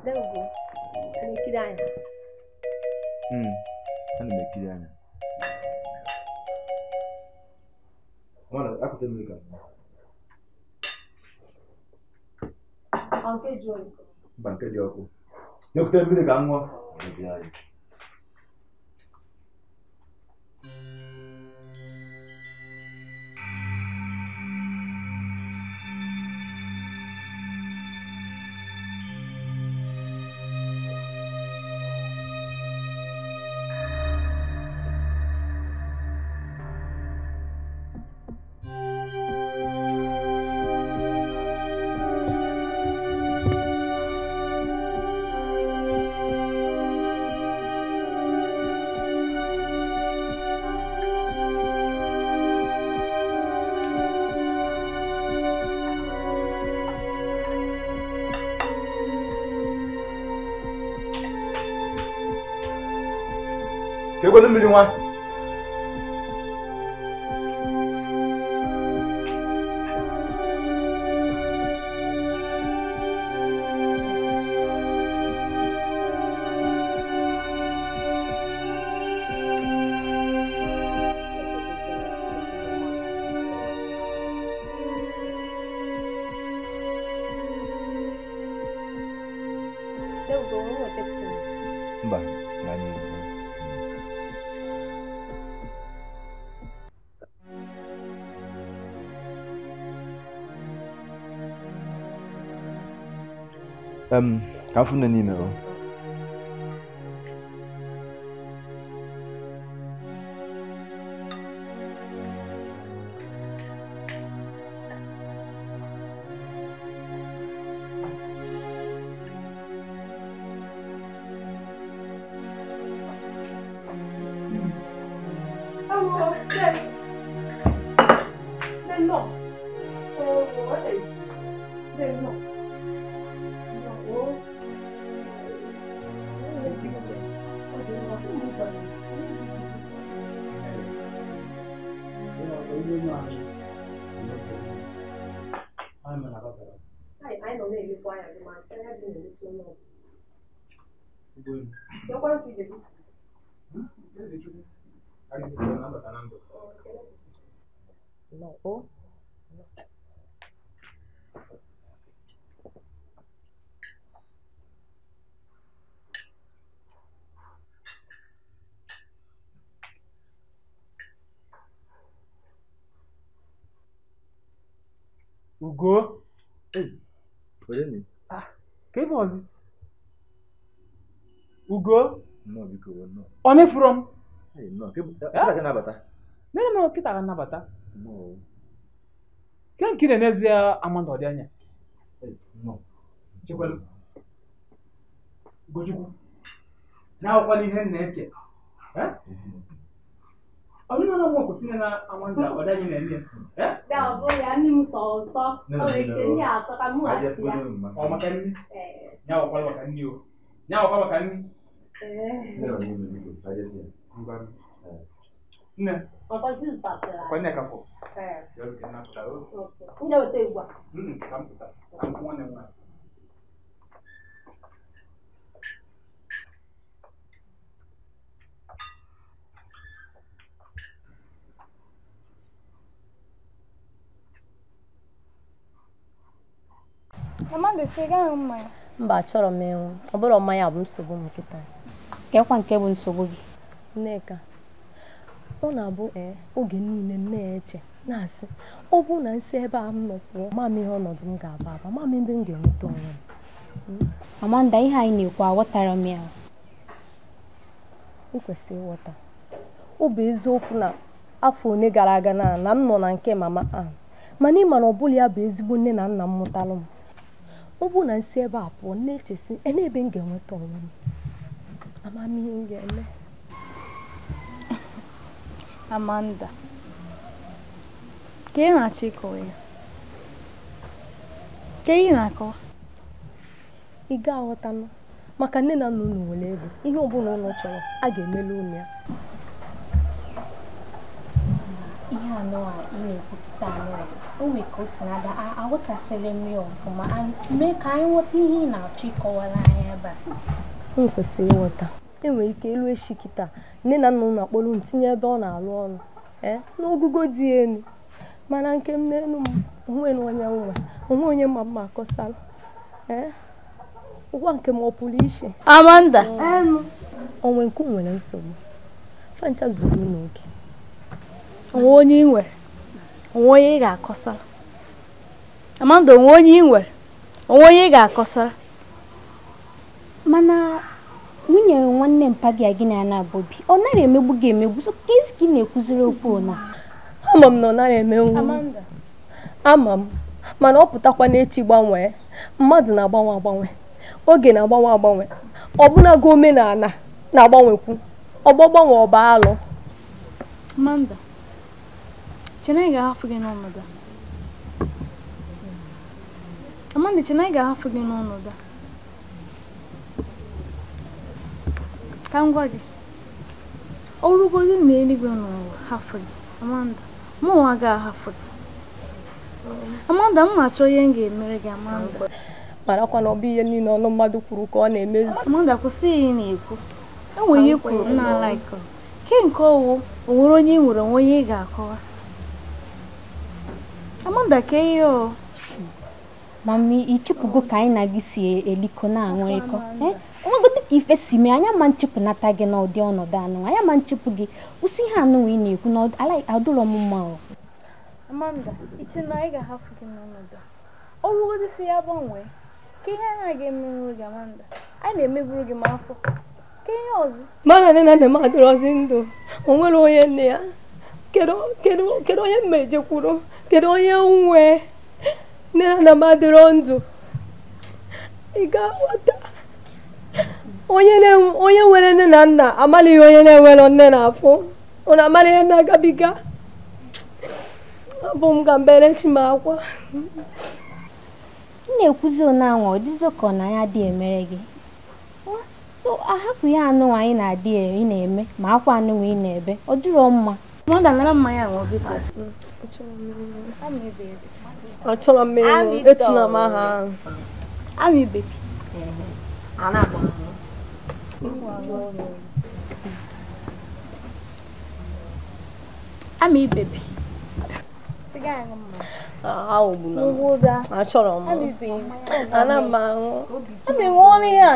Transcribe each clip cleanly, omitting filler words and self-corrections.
There we go. Na-ekiri anya. Ana m ekiri anya. Mana akụta mmiri ka Ọ nke jụrụ oyi. Mba, nke dị ọkụ. Nyekute mmiri ka m ṅụọ. Ekiri anya. Ka mmiri nwa. There we go. Nweta spoon. Mba, gaa n'ihu. Ka m fụ nne n'ime o. Ewo, nne. Nne nnọọ. Ewo, ee. Nne nnọọ. Nnọọ, o. Ọ dị mma, ụmụ nkwado. Anyị nọ na-elekwa anya gị ma anya gị na-emechi onye ọbụla. Bịakwa ntị ije gị. Nnọọ, o. Ugo, Onye ni? ka ife ọzọ? Ugo, Nnọọ biko, nnọọ. ọ na-efuro m? Hey, nnọọ. Ka ka nabata. Nene m kịta ka nnabata. Nnọọ. Ke nke ị na-enezie Amanda ọ dị anya? Hey, nnọọ. Chekwelu. Ugochukwu, na-akwala ihe m na-eche. Eh? Ọ bụrụ na nwa kwụsị na Amanda ọ dị anya na-eme ya. Eh? Bịa, ọ bụrụ ya, nne m sọ ụsọ. Nne O na nwere nne ike o. nne ya asọ ka mụ Aje asị ya. fụrụ mma. Ọ maka nri? Ee. Ya ọkwala maka nri o. Ya ọkwa maka nri. Ee. Nne na n'ime biko, aje fụ ya. Ngwa. Nne, Ọkwa juice pasịrị kwa nne ka fọ. Ee. Ya oge nnapụta o. Okay. M ga-eweta ugbu a. Ka m pụta. Ka m kwụ nwanne m nwaanyị. Amanda sị gaa ṅụọ mmanya. Mba, achọrọ m ịṅụ. Ọ bụrụ mmanya bụ nsogbu m nkịta. Kekwa nke bụ nsogbu gị. Nneka, ọ na-abụ oge niile m na-eche na-asị ọ bụrụ na nsị ebe a m nọ pụọ, ma m ihe ọnọdụ m ga-aba aba, ma m ebe m ga-enweta onwe m. Amanda, ihe anyị na-ekwu aghọtara m ya. Ị kwesịrị ịghọta. Ọ bụ eziokwu na afọ one gara aga na m nọ na nke mama Ann, mana ị ma na ọ bụla ya bụ ezigbo nne na nna m mụtalụ m. Ọ bụrụ na nsị ebe a pụọ, na-echesi ebe m ga-enweta onwe m. Ama m ihe m ga-eme. Amanda, ka ị na-achọ ịkọwa ya? Ka ị na-akọwa? Ị ga-aghọtanụ maka nne na nna unu nwere ego, ihe ọbụla unu chọrọ a ga-emelu unu ya. Ihe anọ a ị na-ekwupụta anọ a O nwere ka o si na-ada aghọtasịrị m ya ọfụma mee ka anyị ghọta ihe ị na-achọ ịkọwara anyị ebe a. M kwesịrị ịghọta. Enwere ike elu echi kịta nne na nna m akpọrọ m tinye ebe ọ na-arụ ọrụ n'ogugo dị elu mana nke m n'elu m onwe onye nwe onwe onye ma mma akọsara ụgwọ nke m ọ pụrụ iche. Amanda onwe nke nwere nsogbu fancha zuru n'oge onwe onye ị nwere onwe onye ị ga-akọsara. Amanda onwe onye ị nwere onwe onye ị ga-akọsara. Mana nwunye nwanne mpa gị gị na na-abọbi ọ nara emegbu gị emegbu so ka ezi ka ị na-ekwuziri okwu na ama m na ọ nara emenwu. Ama m mana ọ pụtakwa n'echi gbanwee mmadụ na-agbanwe agbanwe oge na-agbanwe agbanwe ọbụnago omenala na-agbanwekwu ọgbọ gbanwe ọba alụ. Amanda Chineke ga-ahapụ gị n'ọnọdụ a. Amanda Chineke ga-ahapụ gị n'ọnọdụ a. Ka m gwa gị ọrụgodu na eluigwe n'ụwa hafụ gị Amanda mụ nwa ga-ahapụ gị. Amanda m na-achọ ihe m ga-emere gị Amanda. Marakwa na ọ bụ ihe niile ọnụ mmadụ kwuru ka ọ na-emezu. Amanda kwụsị ihe ị na-ekwu. Enwe ihe kwuru m na-alaikọ ke nke ọwụ o nwere onye ị nwere onwe onye ị ga-akọwa. Amanda ke ihe o mami ichepụgo ka anyị na gị si eliko na-aṅụrịkọ onwegodu ka ife si mee anya ma nchepụnata gị n'ụdị ọnọdụ anụ anya ma nchepụ gị kwụsị ihe anụ ị na-ekwu na adụrọ m mma o. Amanda iche na anyị ga-ahapụ gị n'ọnọdụ a ọrụgodu si ya gbanwee ka ihe anyị ga-emenwuru gị Amanda anyị na-emeburu gị ma afọ ka ihe ọzọ. Mana nne na nna m adịrọzi ndụ o nwere onye nne ya kedu onye mma ejekwuru kedu onye nwe nne na nna m adịrọ ndụ. Ị ga-aghọta onye nwere nne na nna amalighị onye na-enwere nne na afọ ọ na-amara ihe na-agabiga. Abụ m ka mbere chi m akwa. M na-ekwuzi one anwa ọ dịzị ka ọ na ya adịghị emere gị so ahapụ ya anụ anyị na-adị ị na-eme ma akwa anụ ị na-ebe ọ dịrọ mma. Amanda nara mmanya ṅụọ biko. Achọrọ m ịṅụ etuna m aha ahụ. Ami baby. Ami baby. Achọrọ m. Ana m aṅụ. Ami ṅụọ ihe a.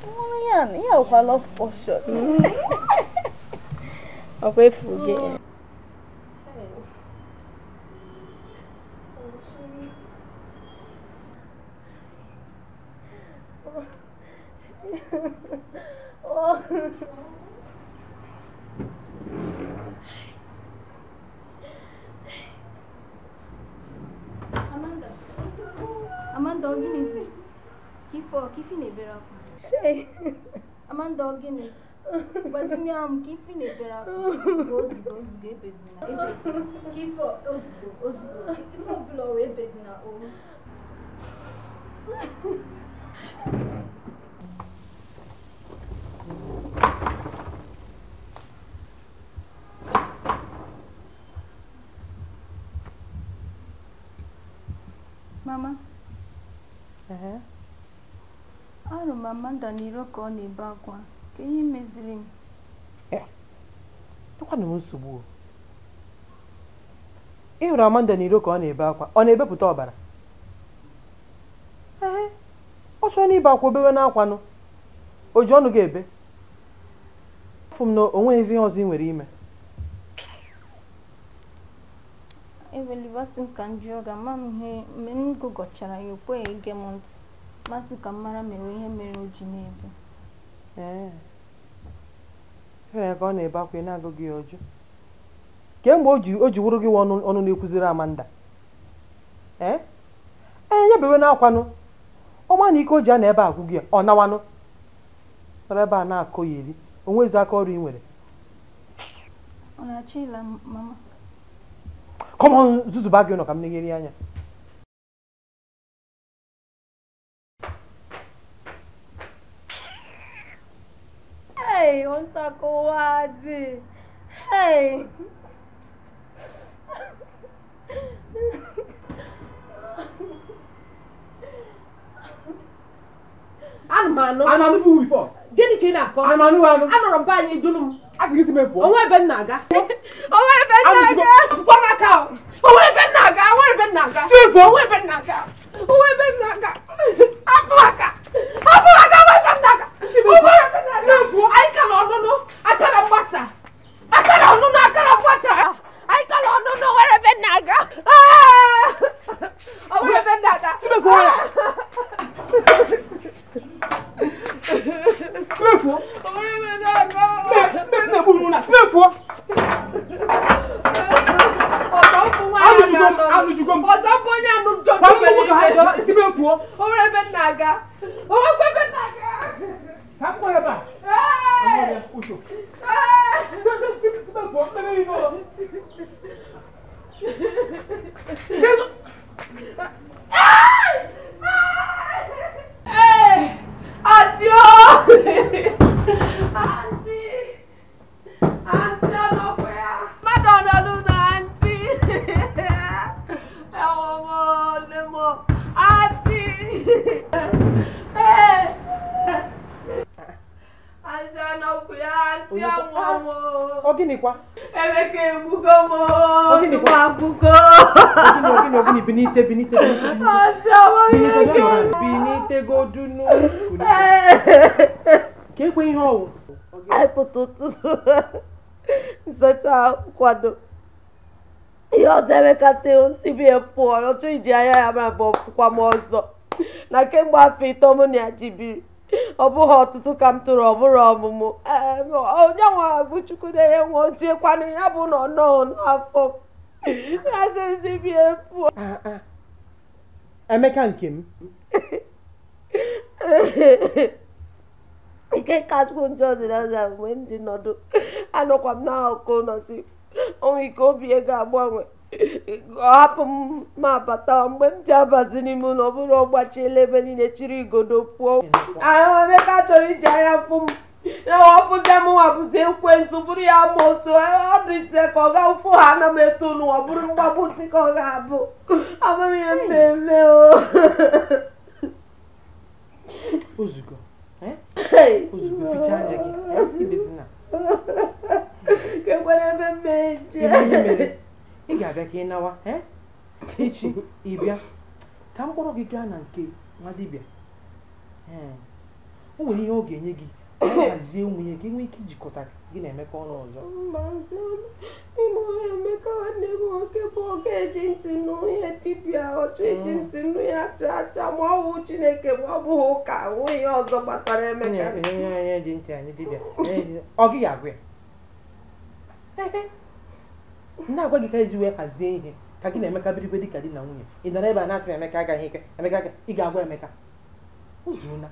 Ṅụọ ihe a. Ihe ọkwa love potion. Ọkwa efu gị. Amanda, Amanda, ọ gịnị? Ka ife na-ebere akwa. Amanda, ọ gịnị? Gwazinye m ka ife na-ebere akwa. Ozugbo ozugbo ebezina ebezina. Ka ife ozugbo ozugbo ife ọbụla ọ ebezina o. Mama, ahụrụ m Amanda n'iro ka ọ na-ebe akwa. Ka ihe meziri m. Tụkwanụ m nsogbu. Ị hụrụ Amanda n'iro ka ọ na-ebe akwa, ọ na-ebepụta ọbara. Ọ chọrọ na ibe akwa obewe n'akwanụ. O ji ọnụ gị ebe. Afụ m na o nweghịzi ihe ọzọ ị nwere ime. Ewelibasị m ka m jụọ gị ama m ihe mgbe m gụgọchara ya o kweghị ige m ntị. Masị ka m mara mere ihe mere o ji na-ebe. Ee, ka ọ na-ebe akwa ị na-agụghị ya ọjụ. Kemgbe o ji wụrụ gị ọnụ na-ekwuziri Amanda. Ee, ya bewe n'akwanụ. Ọma na ike o ji a na ebe agwụ gị ọ nawanụ. Nọrọ ebe a na-akọ ya eri. O nwezi aka ọrụ ị nwere. Ọ na-achọ ịla mama. Come on, zuzuba gị nọ ka m neghere anya. Hey, ontakowadi. Hey. anụ. Ana anụ bụ before. Gịnị ka ị na-akọ? Ana anụ anụ. Anọrọ m be anyị duru m. A sị gị si mefuo. Onwe ebe m na-aga. Onwe ebe m na-aga. Gwa m aka. Onwe ebe m na-aga. Onwe ebe m na-aga. Chefuo. Onwe ebe m na-aga. Onwe ebe m na-aga. Hapụ aka. Hapụ aka. Onwe ebe m na-aga. Onwe ebe m na-aga. Anyị ka nọ ọnụnụ. Akara mgbasa. Akara ọnụnụ. Akara mgbasa. Anyị ka nọ ọnụnụ. Onwe ebe m na-aga. Onwe ebe m na-aga. Chefuo ya. Chefuo. Onwe ebe m na-aga. Chefuo. Ọzọ bụ onye anụ Chefuo. Onwe ebe m na-aga. Onwe ebe m na-aga. Ka m kpọọ ebe a. Ucho. Chefuo. Àǹtí o! Àǹtí! Àǹtí ọlọ́pẹ́ à! Mmadụ ọnọdụ na àǹtí! Ẹ̀wọ̀n mọ́ lé mọ́! Àǹtí! Àǹtí ọlọ́pẹ́ à! Àǹtí àwọn ọmọ! Ọ gịnịkwa? Emeka egbugo m! Ọ gịnịkwa? Agwụgo! Ogini ogini binite binite binite. Àǹtí àwọn ihe gị! Binite godunu. Ka ekwe ihe ọwụ. Anyị pụta ụtụtụ nsacha kwado ihe ọzọ Emeka sị si bie pụọ ọ chọọ iji anya ya ma bụ ọpụkwa m ọzọ na kemgbe afọ 3 mụ na ya ji biri ọ bụghị ọtụtụ ka m tụrụ ọ bụrụ ọmụmụ onye nwa bụ Chukwu na-enye nwa otiekwanụ ya bụ na ọ nọọ n'afọ ya sị si bie pụọ. Emeka nke m. Nke kachukwu njọ dị n'ọzọ mgbe m ji nọdụ anọkwa m n'akụkụ nọsi onwe ike obi ego agbanwe ọ hapụ m ma abata mgbe m ji abazi n'ime ụlọ ọ bụrụ ọ gbachiela ebe niile chiri igodo pụọ. Ahụ Emeka chọrọ iji anya fụ m na ọpụzie m nwa bụzi ekwensu bụrụ ya amoosu ọ dịzie ka ọ ga fụ ha na m eto n'ụwa bụrụ mgbagbu nsị ka ọ ga-abụ amaghị ihe m na-eme o. Ozugo. Ozugo fichaa anya gị. Ibezina. Kekwere ebe m na-eje. Ị ga-abịa ka ị nawa. Echi ị bịa ka m kpọrọ gị gaa na nke nwa dibịa. O nwere ihe ọ ga-enye gị ka ọ hazie ụmụ ihe ka ị nwee ike ijikọta gị na Emeka ọnụ ọzọ. Ime onye Emeka nwanne gị nwoke bụ ọ ga-eji ntị nụ ihe dibịa ọ chọọ iji ntị nụ ya chaa chaa ma ọ bụ Chineke ma ọ bụghị ụka nwe ihe ọzọ gbasara Emeka. Ọ gị ga-agụ ya. Na-agwa gị ka iji wee hazie ihe ka gị na Emeka birikwe dị ka di na nwunye. Ị nọrọ ebe a na-asị na Emeka agaghị ike Emeka agaghị ị ga-agwa Emeka. Ụzụna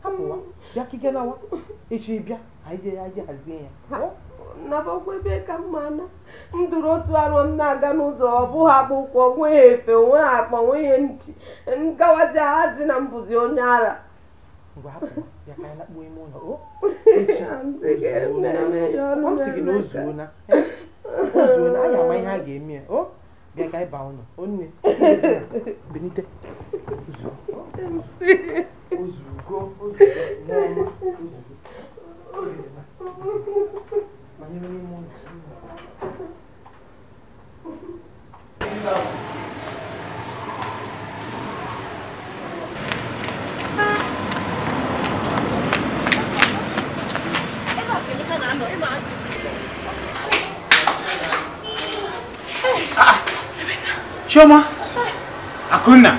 hapụwa bịa ka ike nawa echi bịa anyị jee hazie ya. Nabakwa ebe ka mma na m duru otu arụ m na-aga n'ụzọ ọ bụghị akpa ụkwụ onweghị efe onweghị akpa onweghị ntị ngawazi ahazi na mbụzi onye ara. Ngwa hapụ bịa ka anyị lakpuo ime ụlọ o. Ọ sị gị na o zuona. O zuona anyị ama ihe a ga-eme ya o bịa ka anyị baa ụlọ o nne benite ozugo ozugo nwa ozugo. Chioma, Akunna,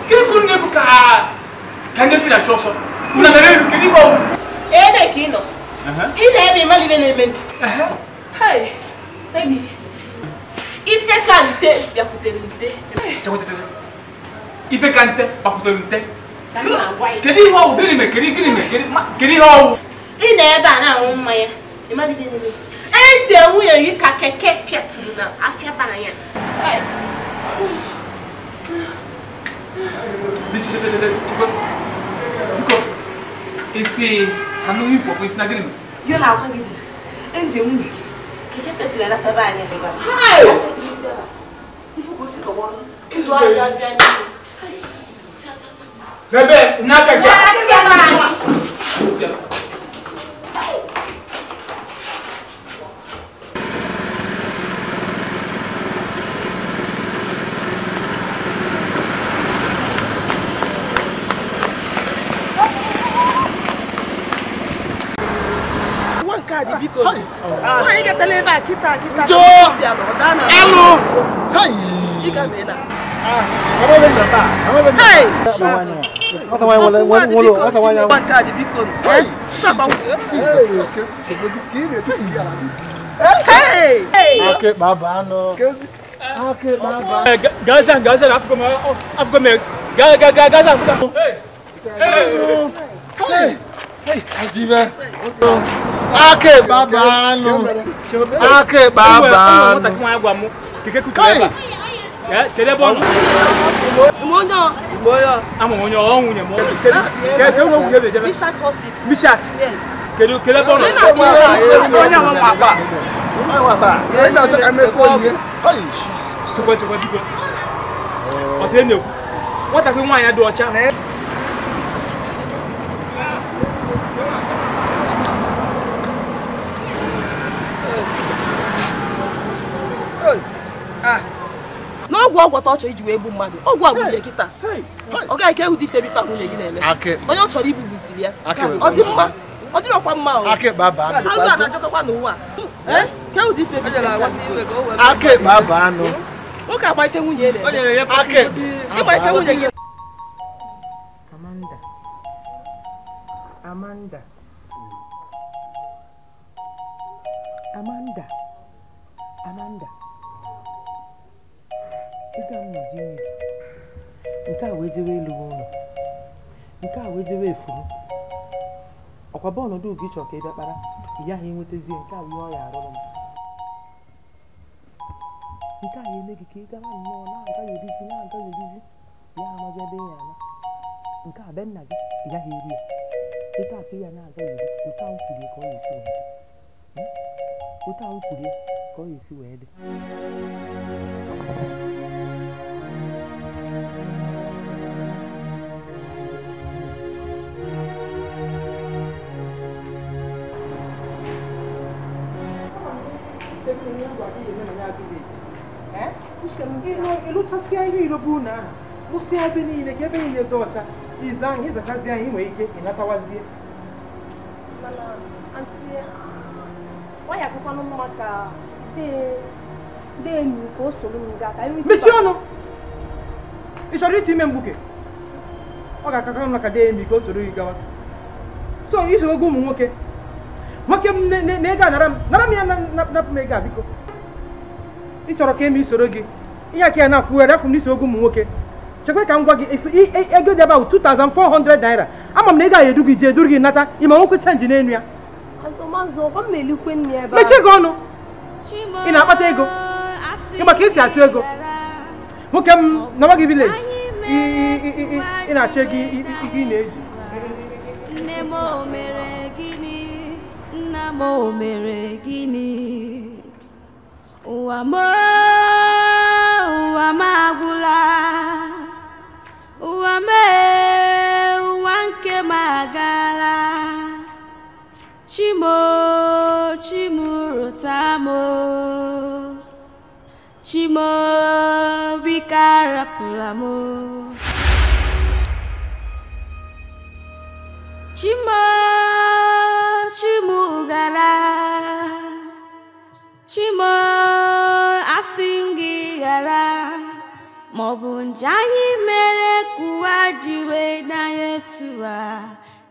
kini kunne bu ka ka ndị fi na chọsọ. Una mere elu kini ko. Ebe ka ị nọ. Ị na-eme ịmali ibe na-eme. Hey, baby. Ife ka nte bịakwutere nte. Chekwa. Ife ka nte bịakwutere nte. Kedu ihe ọwụ gịnị mere kedu gịnị mere kedu ihe ọwụ? Ị na ebe a na-aṅụ mmanya. Ịmali ibe na-eme. Ntị nwunye gị ka keke pịatụrụ na afịa bara ya. Biko, isi ka m ikwu ọfụ isi na gịnị mere? Yo na-agwa gị bụ nje nwunye gị keke pịatụrụ na afịa bara ya. Bebe, n'afịa gị. biko. Nwaanyị gatala ebe a kịta kịta. Alụ. Ị ga mee na. Hey! Mishak Hospital. Mishak. Yes. Nwatakịrị nwaanyị dị ọcha. N'ọgwụ ọgwụ ta ọ chọrọ iji wee gbu mmadụ, ọgwụ a gburu ya kịta. Ọ gaghị ka ụdị ife bife nwunye gị na-eme. Onye ọ chọrọ igbu gbuziri ya. Ọ dị mma, ọ dịrọkwa mma o. Alụ a na-ajọkọkwa n'ụwa. Ka ụdị ife bife nwoke agba ife nwunye ya na-eme. Ịgba ife nwunye gị. Amanda. Amanda. Amanda. Amanda. Ego a m na-eji nye gị, nke a wee jewe elu ụlọ, nke a wee jewe efuru. Ọkwa bụ ọnọdụ gị chọrọ ka ị bịa kpara, ị gaghị enwetazie nke a ihe ọ ya arụrụ m. Nke a ya eme gị ka ị gawa nnọọ na-agaghị erizi na-agaghị erizi, ya amaghị ebe ị ya ana. Nke a be nna gị, ị gaghị eri ya. Etu a ka ị ya na-agaghị eri, otu ahụ kwurie ka ọ ya esi wee dị. Otu ahụ kwurie ka ọ ya esi wee dị. Ịlụchasịa ihe irobe unu ahụ, lụsịa ebe niile ka ebe niile dị ọcha, ịza ahụ ịzachazi anyị nwee ike ịnatawazie. Mana antị, nwaanyị akụkwanụ mma ka dee enu ka o soro m gaa ka anyị nwee ike. Mechie ọnụ! Ị chọrọ ite ime mgbuke? Ọ ga-akakọ mma ka dee emi ka o soro gị gawa. So isoro gị ụmụ nwoke. Nwoke m na ego a nara m, nara m ya napụ m ego a biko. Ị chọrọ ka emi soro gị. Ihe aka ya na-akwụgharị afọ m n'isi ogo ụmụ nwoke. Chekwa ka m gwa gị ego dị ebe ahụ 2400 naira. Ama m na ego a edu gị ji eduru gị nata, ị ma nwoke chenji n'enu ya. Mechie gị ọnụ. Ị na-akpata ego. Ị ma ka esi achụ ego. Nwoke m nawa gị vileji. Ị na-achọ ego ị na-eji. Nne m o mere gịnị? Nna m o mere gịnị? Ụwa m ụwa m agwụla. Ụwa m ụwa nke m agaala. Chimo chimụrụta m. Chimo biko arapụla m. Chimo chimugara. Chimo asị gị ghara, maọbụ nje anyị mere ka ụwa ji wee na-etu a.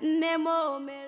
Nne m o mere.